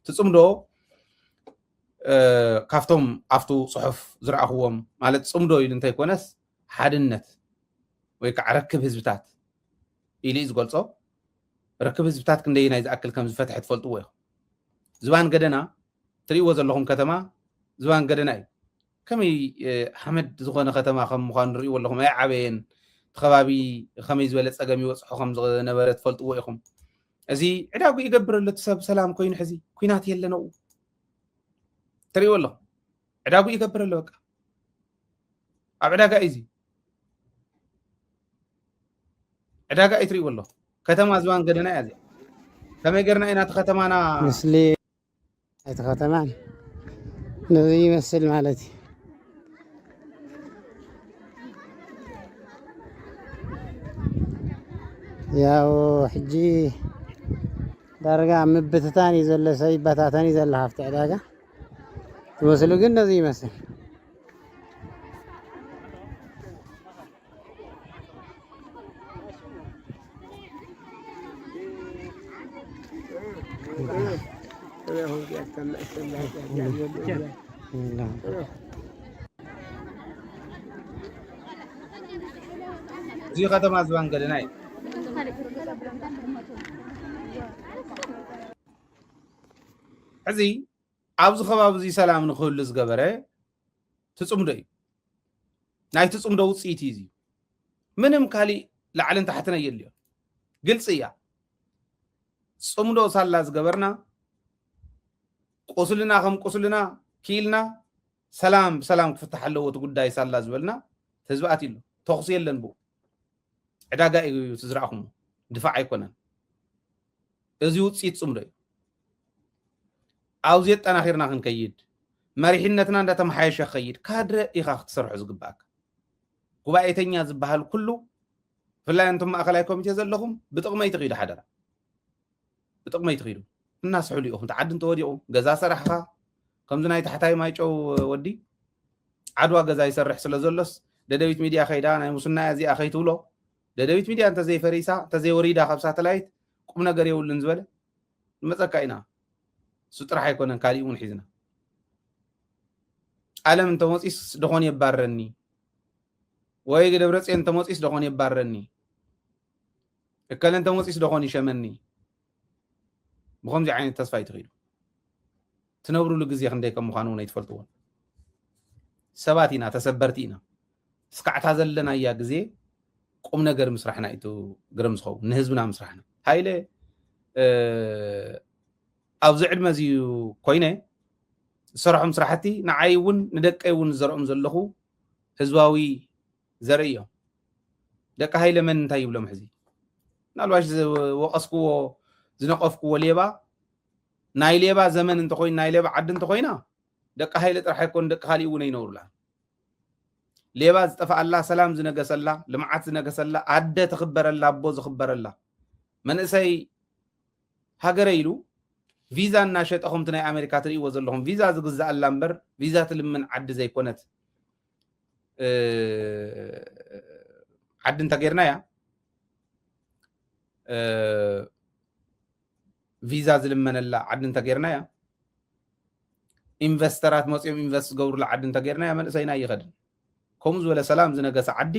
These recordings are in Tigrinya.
እቲ ጽምዶ ካብቶም ኣብቱ ጽሑፍ ዝረኣኽዎም ማለት ጽምዶ ኢሉ እንተይኮነስ ሓድነት ወይ ከዓ ርክብ ህዝብታት ኢሉ እዩ ዝገልጾ። ርክብ ህዝብታት ክንደየናይ ዝኣክል ከም ዝፈትሐ ትፈልጥዎ ኢኹም። ዝባን ገደና ትርእይዎ ዘለኹም ከተማ ዝባን ገደና እዩ። ከመይ ሓመድ ዝኾነ ከተማ ከም ምዃኑ ንርእይዎ ኣለኹም። ኣይዓበየን። እቲ ከባቢ ከመይ ዝበለ ጸገም ይበጽሖ ከም ዝነበረ ትፈልጥዎ ኢኹም። እዚ ዕዳጉ ይገብር ኣሎ። እቲ ሰብ ሰላም ኮይኑ ሕዚ ኲናት የለ ነኡ። ትርእይዎ ኣለኹም። ዕዳጉ ይገብር ኣሎ። በቃ ኣብ ዕዳጋ እዩ እዚ። ዕዳጋ እዩ ትርእይዎ ኣለኹም። ከተማ ዝባን ገደና እያ እዚኣ። ከመይ ገርና ኢና እቲ ከተማና ምስሊ እቲ ከተማን ነዚ ይመስል ማለት እዩ። ያው ሕጂ ዳርጋ ምብትታን እዩ ዘሎ። ሰብ ይበታተን እዩ ዘሎ ካብቲ ዕዳጋ ትመስሉ ግን ነዚ ይመስል። እዚ ከተማ ዝባን ገደና እዩ። ሕዚ ኣብዚ ከባቢ እዚ ሰላም ንክህሉ ዝገበረ ትጽምዶ እዩ። ናይ ትጽምዶ ውፅኢት እዩ እዚ። ምንም ካሊእ ላዕልን ታሕትን ኣየድልዮ። ግልፂ እያ። ጽምዶ ሳላ ዝገበርና ቁስልና ከም ቁስልና ክኢልና ሰላም ብሰላም ክፍታሕ ኣለዎ እቲ ጉዳይ ሳላ ዝበልና ህዝቢ ኣትዩ ኣሎ። ተኹሲ የለን ብኡ። ዕዳጋ እዩ እቲ ዝረኣኹሞ፣ ድፋዕ ኣይኮነን። እዚ ውፅኢት ፅምዶ እዩ። ኣብዚ ኣጠናኺርና ክንከይድ፣ መሪሕነትና እንዳተመሓየሸ ክኸይድ፣ ካድረ ኢኻ ክትሰርሖ ዝግባኣካ። ጉባኤተኛ ዝበሃል ኩሉ፣ ብፍላይ እንቶም ማእኸላይ ኮሚቴ ዘለኹም፣ ብጥቕመይ ትኺዱ ሓደራ። ብጥቕመይ ትኺዱ። እናስሕሉ ኢኹም። እቲ ዓዲ እንተወዲቑ፣ ገዛ ሰራሕኻ፣ ከምዚ ናይ ታሕታይ ማይጨው ወዲ፣ ዓድዋ ገዛ ይሰርሕ ስለ ዘሎስ፣ ደደቢት ሚድያ ከይዳ፣ ናይ ሙስና እያ እዚኣ ከይትብሎ፣ ደደቢት ሚድያ እንተዘይፈሪሳ፣ እንተዘይወሪዳ ካብ ሳተላይት፣ ቁም ነገር የብሉን ዝበለ፣ ንመፀካ ኢና። እሱ ጥራሕ ኣይኮነን፣ ካሊእ እውን ሒዝና። ኣለም እንተመፂስ ደኾን የባርረኒ፣ ወይ ደብረፅዮን እንተመፂስ ደኾን የባርረኒ፣ እከለ እንተመፂስ ደኾን ይሸመኒ። ብኸምዚ ዓይነት ተስፋ እዩ ተኺዱ። ትነብሩሉ ግዜ ክንደይ ከም ምዃኑ እውን ኣይትፈልጥዎን። ሰባት ኢና፣ ተሰበርቲ ኢና። እስካዕታ ዘለናያ ግዜ ቁም ነገር ምስራሕና እዩ ግርም ዝኸውን፣ ንህዝብና ምስራሕና። ሃይለ፣ እ፣ ኣብዚ ዕድመ እዚ ኮይነ ዝሰርሖም ስራሕቲ ንዓይ እውን ንደቀይ እውን ዝዘርኦም ዘለኹ ህዝባዊ ዘርኢ እዮም። ደቂ ሃይለ መን እንታይ ይብሎም ሕዚ? ምናልባሽ ዝወቐስክዎ፣ ዝነቐፍክዎ ሌባ፣ ናይ ሌባ ዘመን እንተኾይኑ፣ ናይ ሌባ ዓዲ እንተኾይና፣ ደቂ ሃይለ ጥራሕ ኣይኮኑ፣ ደቂ ካሊእ እውን ኣይነብሩላን። ሌባ ዝጠፍኣላ፣ ሰላም ዝነገሰላ፣ ልምዓት ዝነገሰላ፣ ኣደ ትኽበረላ፣ ኣቦ ዝኽበረላ፣ መንእሰይ ሃገረ ኢሉ ቪዛ እናሸጠ፣ ከምቲ ናይ ኣሜሪካ ትርእይዎ ዘለኹም፣ ቪዛ ዝግዛኣላ እምበር ቪዛ ትልምን ዓዲ ዘይኮነት፣ እ፣ ዓዲ እንተጌርናያ፣ እ፣ ቪዛ ዝልመነላ ዓዲ እንተጌርናያ፣ ኢንቨስተራት መፂኦም ኢንቨስት ዝገብሩላ ዓዲ እንተጌርናያ፣ መንእሰይና ይኸድን። ከምኡ ዝበለ ሰላም ዝነገሰ ዓዲ፣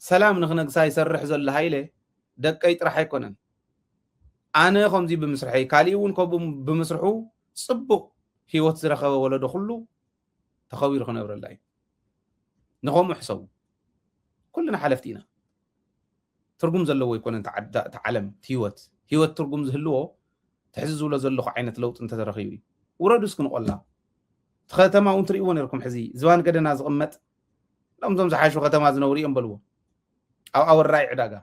ሰላም ንክነግሳ ይሰርሕ ዘሎ ሃይለ ደቀይ ጥራሕ ኣይኮነን። ኣነ ከምዚ ብምስርሐይ፣ ካሊእ እውን ከምኡ ብምስርሑ፣ ፅቡቕ ህይወት ዝረኸበ ወለዶ ኩሉ ተኸቢሩ ክነብረላ እዩ። ንኸምኡ ሕሰቡ። ኩልና ሓለፍቲ ኢና። ትርጉም ዘለዎ ኣይኮነን እቲ ዓ-፣ እቲ ዓለም፣ እቲ ህይወት። ህይወት ትርጉም ዝህልዎ፣ እቲ ሕዚ ዝብሎ ዘለኹ ዓይነት ለውጢ እንተተረኺቡ እዩ። ውረዱ እስኪ ንቆላ። እቲ ከተማ እውን ትርእይዎ ነርኩም። ሕዚ ዝባን ገደና ዝቕመጥ፣ ሎም እዞም ዝሓሹ ከተማ ዝነብሩ እዮም በልዎ። ኣብ ኣወራይ ዕዳጋ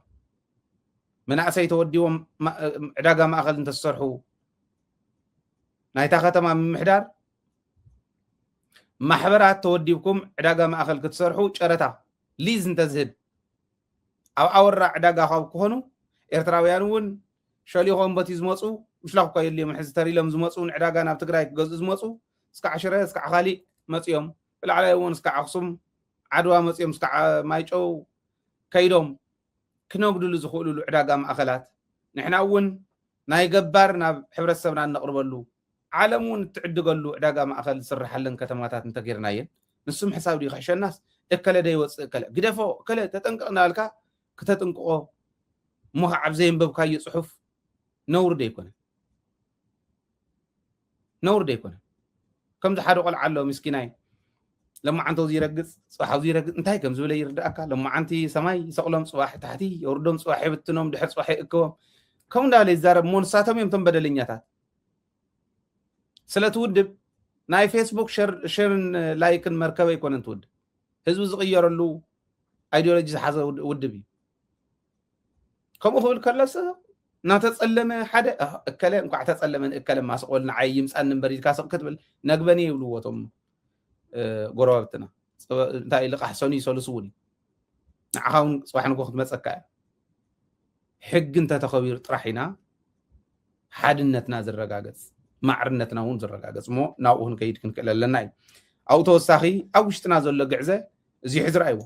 መናእሰይ ተወዲቦም ማ-፣ ዕዳጋ ማእኸል እንተዝሰርሑ፣ ናይታ ከተማ ምምሕዳር፣ ማሕበራት ተወዲብኩም ዕዳጋ ማእኸል ክትሰርሑ ጨረታ፣ ሊዝ እንተዝህብ፣ ኣብ ኣወራ ዕዳጋ ካብ ክኾኑ፣ ኤርትራውያን እውን ሸሊኾም በቲ ዝመፁ፣ ምሽላኽ እኳ የድልዮም፣ ሕዚ ተሪሎም ዝመፁ፣ ንዕዳጋ ናብ ትግራይ ክገዝኡ ዝመፁ፣ እስካዕ ሽረ፣ እስካዕ ካሊእ መፅዮም፣ ብላዕላይ እውን እስካዕ ኣኽሱም፣ ዓድዋ መፅዮም፣ እስካዕ ማይጨው ከይዶም ክነግድሉ ዝኽእሉሉ ዕዳጋ ማእኸላት፣ ንሕና እውን ናይ ገባር ናብ ሕብረተሰብና እነቕርበሉ፣ ዓለም እውን እትዕድገሉ ዕዳጋ ማእኸል ዝስርሓለን ከተማታት እንተጌርናየን፣ ንሱም ሕሳብ ድዩ ክሕሸናስ? እከለ ደይወፅእ፣ እከለ ግደፎ፣ እከለ ተጠንቀቕ እናበልካ ክተጥንቅቆ እሞ ከዓ ኣብ ዘየንበብካዮ ፅሑፍ ነውሪ ዶ ኣይኮነን? ነውሪ ዶ ኣይኮነን? ከምዚ ሓደ ቆልዓ ኣሎ ምስኪናይ፣ ለማዓንተው ዝረግፅ፣ ፅባሕ ኣብዚ ይረግፅ፣ እንታይ ከም ዝበለ ይርዳእካ? ለማዓንቲ ሰማይ ይሰቕሎም፣ ፅባሕ ታሕቲ የውርዶም፣ ፅባሕ የብትኖም፣ ድሕር ፅባሕ ይእከቦም። ከምኡ እንዳበለ ይዛረብ እሞ ንሳቶም እዮም እቶም በደለኛታት። ስለቲ ውድብ ናይ ፌስቡክ ሸርን ላይክን መርከብ ኣይኮነን። እቲ ውድብ ህዝቢ ዝቕየረሉ ኣይዲዮሎጂ ዝሓዘ ውድብ እዩ። ከምኡ ክብል ከለስ እናተፀለመ ሓደ እከለ እንኳዕ ተፀለመ፣ እከለ ማስቆል ንዓይ ይምፃኒ እምበር ኢልካ ስቕ ክትብል ነግበኒ ይብልዎ እቶም ጎረባብትና። እንታይ ልቃሕ ሰኑይ ሰሉስ እውን እዩ። ንዓኻ እውን ፅባሕ ንጎ ክትመፀካ እያ። ሕጊ እንተተኸቢሩ ጥራሕ ኢና ሓድነትና ዝረጋገፅ፣ ማዕርነትና እውን ዝረጋገፅ እሞ ናብኡ ክንከይድ ክንክእል ኣለና እዩ። ኣብኡ ተወሳኺ ኣብ ውሽጥና ዘሎ ግዕዘ እዚ ሕዚ ረኣይዎ።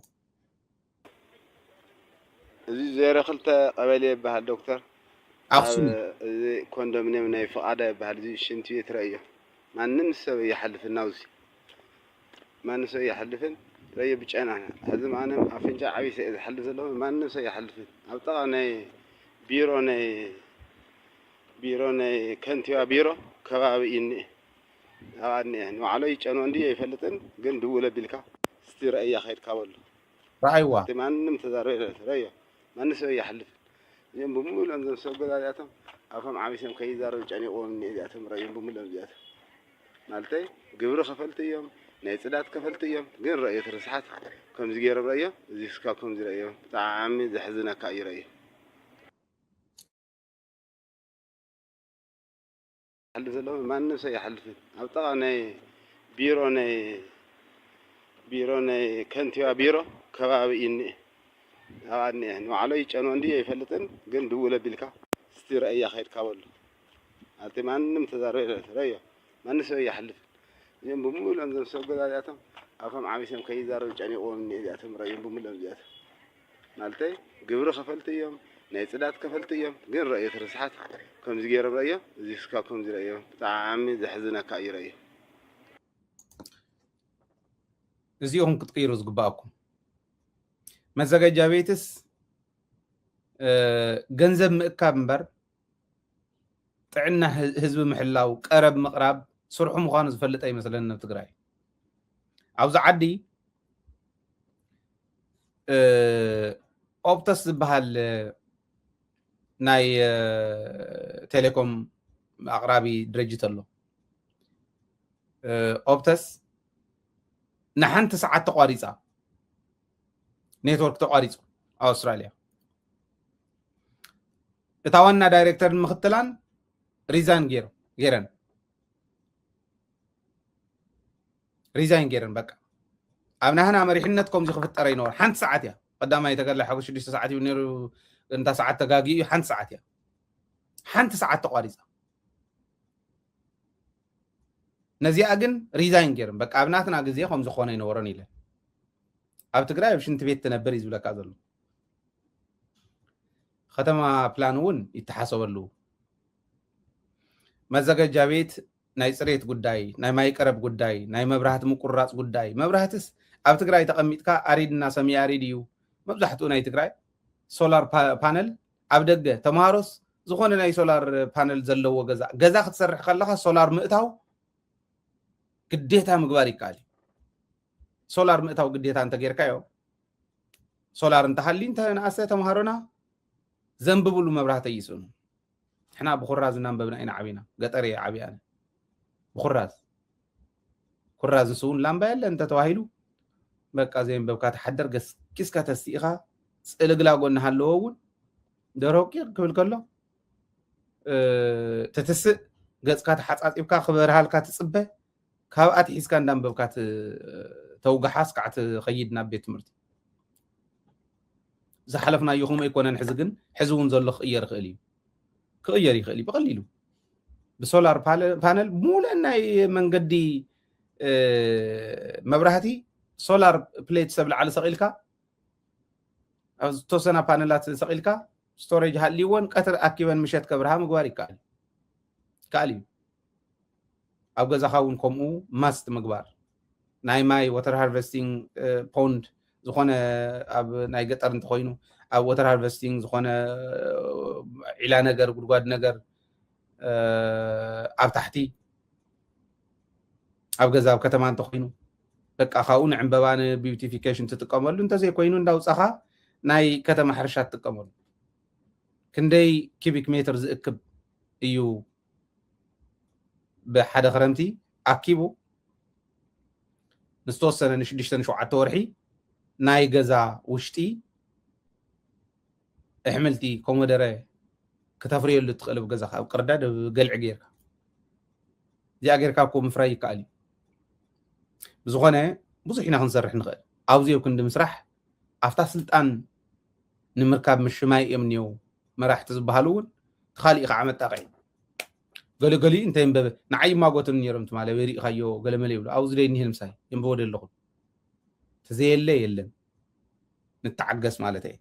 እዚ ዜሮ ክልተ ቀበሌ ይበሃል ዶክተር። ኣክሱም እዚ ኮንዶሚኒየም ናይ ፍቓዳ ይበሃል። እዚ ሽንቲ ቤት ረእዮ። ማንም ሰብ ይሓልፍን ናብዚ ማንም ሰብ ይሓልፍን። ረእዮ ብጨና ሕዚ ማንም ኣፍንጫ ዓብይ ሰ ዝሓልፍ ዘለዎ ማንም ሰብ ይሓልፍን። ኣብ ጥቓ ናይ ቢሮ ናይ ቢሮ ናይ ከንቲባ ቢሮ ከባቢ እዩ እኒኤ። ኣብኣ እኒኤ ንባዕሎ ይጨንኦ እንዲ ኣይፈልጥን፣ ግን ድውለ ቢልካ እስቲ ረእያ ከይድካ በሉ። ረኣይዋ እቲ ማንም ተዛረበ ረዮ ማንም ሰብ ይሓልፍ። እዚኦም ብምሉኦም ዘም ሰብ ገዛ እዚኣቶም ኣፎም ዓቢሶም ከይዛረቡ ጨኒቕዎም እኒኤ። እዚኣቶም ረዮም ብምሉኦም እዚኣቶም ማለተይ ግብሪ ከፈልቲ እዮም፣ ናይ ፅዳት ከፈልቲ እዮም። ግን ረእዮ እቲ ርስሓት ከምዚ ገይሮም ረእዮ። እዚ ስካ ከምዚ ረእዮ ብጣዕሚ ዘሕዝነካ እዩ ረእዮ። ሓሊ ዘለዎም ማንም ሰብ ይሓልፍን። ኣብ ጥቓ ናይ ቢሮ ናይ ቢሮ ናይ ከንቲባ ቢሮ ከባቢ እዩ እኒኤ። ኣብኣ እኒኤ ንባዕሎ ይጨንኦ እንዲ ኣይፈልጥን፣ ግን ድውለ ቢልካ እስቲ ረእያ ከይድካ በሉ። ኣብቲ ማንም ተዛረበ ረዮ ማንም ሰብ ይሓልፍን። እዚኦም ብምሉኦም ዘም ሰብ ገዛ እዚኣቶም ኣፎም ዓቢሶም ከይዛረቡ ጨኒቕዎም እኒኤ። እዚኣቶም ረእዮም ብምሉኦም እዚኣቶም ማለተይ ግብሪ ከፈልቲ እዮም፣ ናይ ፅዳት ከፈልቲ እዮም። ግን ረእዮ እቲ ርስሓት ከምዚ ገይሮም ረእዮ። እዚ ስካ ከምዚ ረእዮ ብጣዕሚ ዘሕዝነካ እዩ ረእዮ። እዚኦም ክትቅይሩ ዝግባኣኩም መዘጋጃ ቤትስ ገንዘብ ምእካብ እምበር ጥዕና ህዝቢ ምሕላው ቀረብ ምቕራብ ስርሑ ምዃኑ ዝፈልጥ ኣይመስለንን ኣብ ትግራይ። ኣብዚ ዓዲ ኦፕተስ ዝበሃል ናይ ቴሌኮም ኣቕራቢ ድርጅት ኣሎ። ኦፕተስ ንሓንቲ ሰዓት ተቋሪፃ፣ ኔትወርክ ተቋሪፁ ኣውስትራልያ። እታ ዋና ዳይሬክተርን ምክትላን ሪዛይን ገይሮም ገይረን ሪዛይን ገይረን በቃ ኣብ ናህና መሪሕነት ከምዚ ክፍጠር ኣይነበረ። ሓንቲ ሰዓት እያ ቀዳማይ ተጋድላይ ሓጎስ ሽዱሽተ ሰዓት እዩ ነይሩ። እንታ ሰዓት ተጋጊኡ እዩ። ሓንቲ ሰዓት እያ ሓንቲ ሰዓት ተቋሪፃ። ነዚኣ ግን ሪዛይን ገይረን በቃ ኣብ ናትና ግዜ ከም ዝኾነ ኣይነበረን ኢለን። ኣብ ትግራይ ኣብ ሽንቲ ቤት ትነብር እዩ ዝብለካ ዘሎ። ከተማ ፕላን እውን ይተሓሰበሉ። መዘጋጃ ቤት ናይ ፅሬት ጉዳይ፣ ናይ ማይ ቀረብ ጉዳይ፣ ናይ መብራህቲ ምቁርራፅ ጉዳይ። መብራህትስ ኣብ ትግራይ ተቐሚጥካ ኣሪድና ሰሚ ኣሪድ እዩ። መብዛሕትኡ ናይ ትግራይ ሶላር ፓነል ኣብ ደገ ተምሃሮስ ዝኾነ ናይ ሶላር ፓነል ዘለዎ ገዛ ገዛ ክትሰርሕ ከለኻ ሶላር ምእታው ግዴታ ምግባር ይከኣል እዩ። ሶላር ምእታው ግዴታ እንተጌርካዮ ሶላር እንተሃልዩ እንተ ንኣሰ ተምሃሮና ዘንብብሉ መብራህቲ ይስእኑ። ንሕና ብኩራዝ እናንበብና ኢና ዓቢና። ገጠር እየ ዓብየ ኣነ ብኩራዝ። ኩራዝ ንሱ እውን ላምባ የለ እንተተባሂሉ በቃ ዘየንበብካ ትሓደር። ገስኪስካ ተስኢኻ ፅልግላጎ እናሃለዎ እውን ደረቂቕ ክብል ከሎ ትትስእ ገፅካ ተሓፃፂብካ ክበርሃልካ ትፅበ። ካብ ኣትሒዝካ እንዳንበብካ ተውግሓስ ከዓ ትኸይድ ናብ ቤት ትምህርቲ። ዝሓለፍናዮ ከምኡ ኣይኮነን። ሕዚ ግን ሕዚ እውን ዘሎ ክቕየር ይኽእል እዩ። ክቕየር ይኽእል እዩ ብቐሊሉ ብሶላር ፓነል ሙሉእ ናይ መንገዲ መብራህቲ ሶላር ፕሌት ሰብ ላዕሊ ሰቒልካ ኣብ ዝተወሰና ፓነላት ሰቒልካ ስቶሬጅ ሃልይዎን ቀትር ኣኪበን ምሸት ከብርሃ ምግባር ይከኣል ይከኣል እዩ። ኣብ ገዛኻ እውን ከምኡ ማስት ምግባር። ናይ ማይ water harvesting pond ዝኾነ ኣብ ናይ ገጠር እንተኾይኑ ኣብ water harvesting ዝኾነ ዒላ ነገር ጉድጓድ ነገር ኣብ ታሕቲ ኣብ ገዛ ኣብ ከተማ እንተኾይኑ በቃ ካብኡ ንዕንበባ ንቢዩቲፊኬሽን ትጥቀመሉ እንተዘይኮይኑ እንዳውፃኻ ናይ ከተማ ሕርሻ ትጥቀመሉ። ክንደይ ኪቢክ ሜትር ዝእክብ እዩ ብሓደ ክረምቲ ኣኪቡ ንዝተወሰነ ንሽዱሽተ ንሸውዓተ ወርሒ ናይ ገዛ ውሽጢ ኣሕምልቲ ኮመደረ ክተፍርየሉ ትኽእል ኣብ ገዛኻ ኣብ ቅርዳድ ኣብ ገልዒ ጌርካ እዚኣ ጌርካ እኮ ምፍራይ ይከኣል እዩ። ብዝኾነ ብዙሕ ኢና ክንሰርሕ ንኽእል። ኣብዚ ኣብ ክንዲ ምስራሕ ኣብታ ስልጣን ንምርካብ ምሽማይ እዮም እኒው መራሕቲ ዝበሃሉ እውን ካሊእ ከዓ መጣቕዒ ገለገሊኡ እንታይ ንበበ ንዓይ ይማጎትኒ ነይሮም ትማለ ወይ ሪኢኻዮ ገለመለ ይብሉ ኣብዚ ደይ እኒሄ ንምሳይ የንበቦ ደ ኣለኹም ተዘየለ የለን ንተዓገስ ማለት እየ።